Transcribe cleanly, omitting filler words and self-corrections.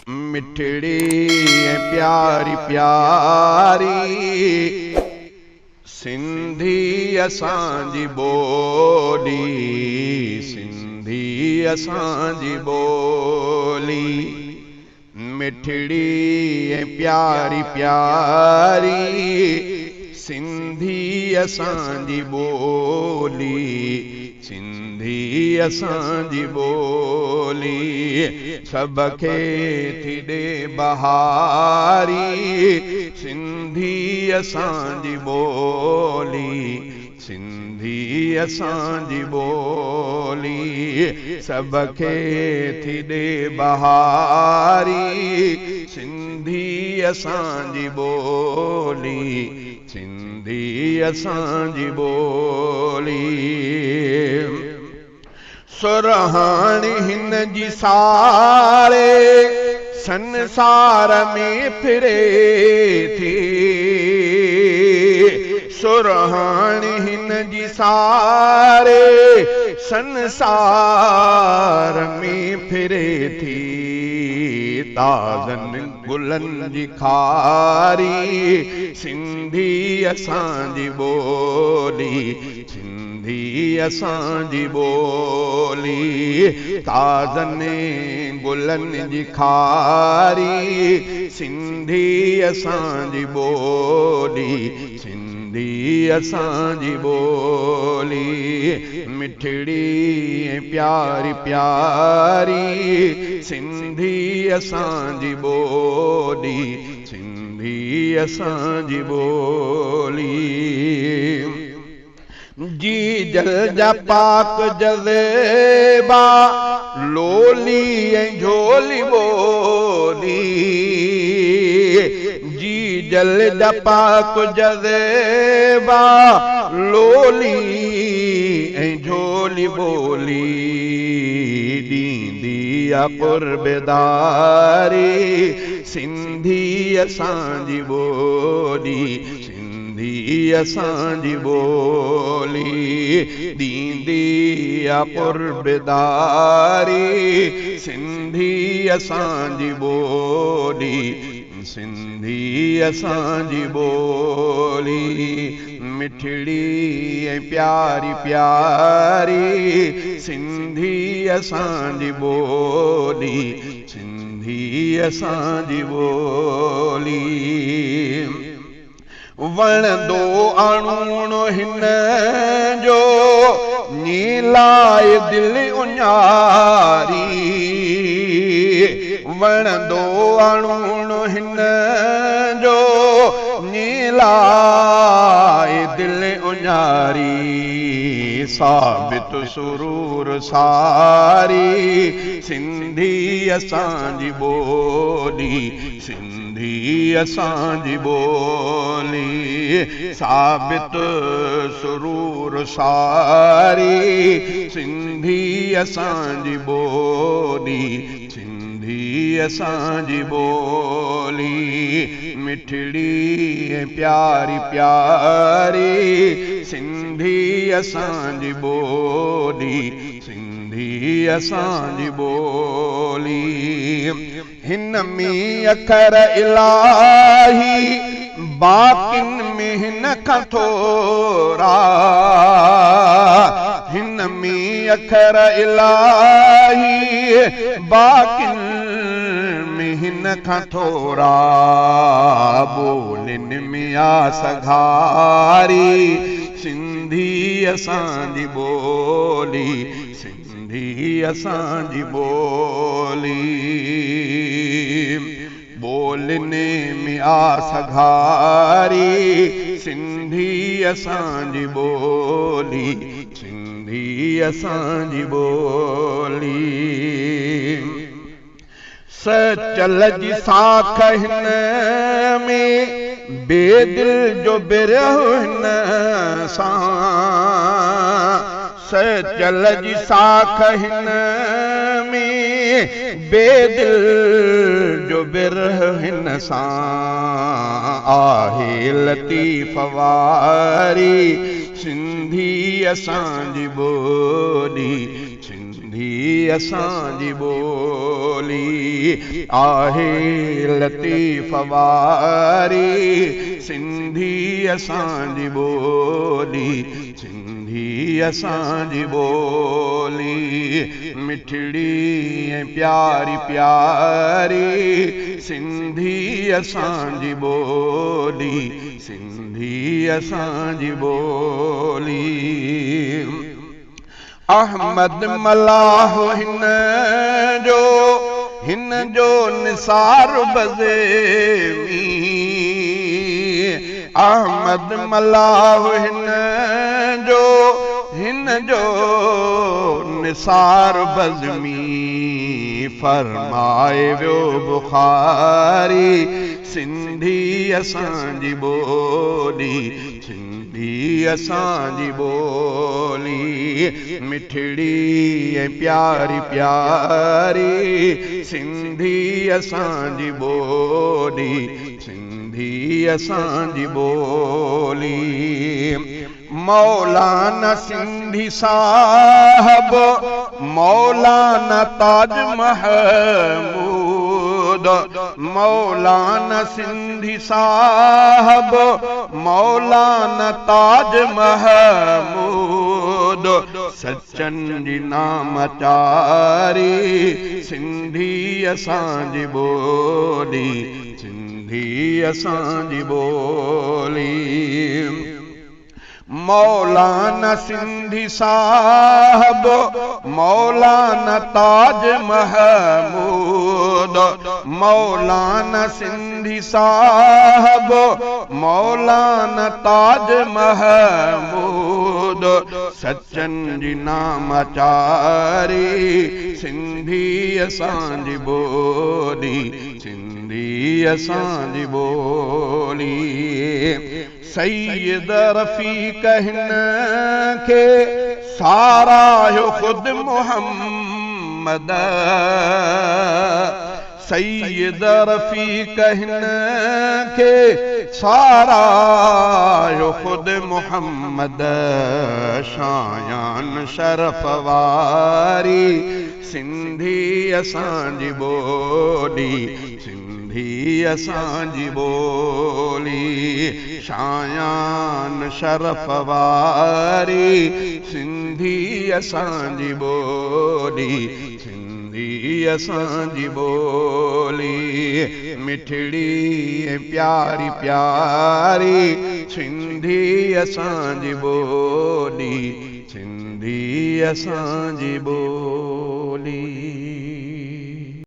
مٺڙي ۽ پياري پياري سنڌي اسان جي ٻولي، سنڌي اسان جي ٻولي. مٺڙي ۽ پياري پياري سنڌي اسان جي ٻولي، سنڌي اسان جي ٻولي. سڀ کي ٿي ڏي بهاري سنڌي اسان جي ٻولي، سنڌي اسان جي ٻولي. سڀ کي ٿي ڏي بهاري سنڌي اسان جي ٻولي، سنڌي اسان جي ٻولي. سرهاڻي هن جي ساري سنسار ۾ ڦري ٿي، سرهاڻي هن جي ساري سنسار ۾ ڦري ٿي. تازن گلن جي کاري سنڌي اسان جي ٻولي، سنڌي اسان جي ٻولي. تازن گلن جي کاري سنڌي اسان جي ٻولي، سنڌي اسان جي ٻولي. مٺڙي ۽ پياري پياري سنڌي اسان جي ٻولي، سنڌي اسان جي ٻولي. جي جل جا پاڪ جذبا لولي ۽ جهولي ٻولي، جي جل جا پاڪ جذبا لولي ۽ جهولي ٻولي. ڏيندي آ قربداري سنڌي اسان جي ٻولي، سنڌي اسان جي ٻولي. ڏيندي آ قربداري سنڌي اسان جي ٻولي، سنڌي اسان جي ٻولي. مٺڙي ۽ پياري پياري سنڌي اسان جي ٻولي، سنڌي اسان جي ٻولي. وڻندو آڻوڻ هن جو نيلائي دل اڃاري، وڻندو آڻوڻ هن جو نيلائي دل اڃاري. ثابت سرور ساري سنڌي اسان جي ٻولي، سنڌي اسان جي ٻولي. ثابت سرور ساري سنڌي اسان جي ٻولي، سنڌي اسان جي ٻولي. مٺڙي ۽ پياري پياري سنڌي اسان جي ٻولي، سنڌي اسان جي ٻولي. هن ۾ اکر الاهي باقين ۾ هن کان ٿورا، هن ۾ اکر الاهي باقين ۾ هن کان ٿورا. ٻولين ۾ آ سگهاري سنڌي اسان جي ٻولي، سنڌي اسان جي ٻولي. ٻولين ۾ آ سگهاري سنڌي اسان جي ٻولي، سنڌي اسان جي ٻولي. سچل جي ساک هن ۾ بيدل جو برهه هن سان، سچل جي ساک هن ۾ بيدل جو برهه هن سان. آهي لطيف واري سنڌي اسان جي ٻولي، سنڌي असांजी ॿोली आहे लतीफ़ वारी सिंधी असांजी ॿोली सिंधी असांजी ॿोली मिठड़ी ऐं प्यारी प्यारी सिंधी असांजी ॿोली सिंधी असांजी ॿोली। अहमद मलाह हिन जो निसार बज़ेमी अहमद मलाह हिन जो निसार बज़मी फरमाए वियो बुखारी सिंधी असांजी ॿोली सिंधी असांजी ॿोली मिठड़ी ऐं प्यारी प्यारी सिंधी असांजी ॿोली सिंधी असांजी ॿोली। मौलाना सिंधी साहब मौलाना ताज महमूद मौलाना सिंधी साहब मौलाना ताज महमूद सचन जी नामचारी सिंधी असांजी ॿोली सिंधी असांजी ॿोली। मौलाना सिंधी साहब मौलाना ताज महमूद मौलाना सिंधी साहब मौलाना ताज महमूद सचन जी नामचारी सिंधी असांजी ॿोली सिंधी असांजी ॿोली। सैयद रफ़ीक हिन खे सारायो ख़ुद मोहम्मद सैयद रफ़ीक हिन खे सारायो ख़ुद मोहम्मद शायान शरफ़ वारी सिंधी असांजी ॿोली सिंधी असांजी ॿोली शायान शरफ़ वारी सिंधी असांजी ॿोली सिंधी असांजी ॿोली मिठड़ी ऐं प्यारी प्यारी सिंधी असांजी ॿोली सिंधी असांजी ॿोली।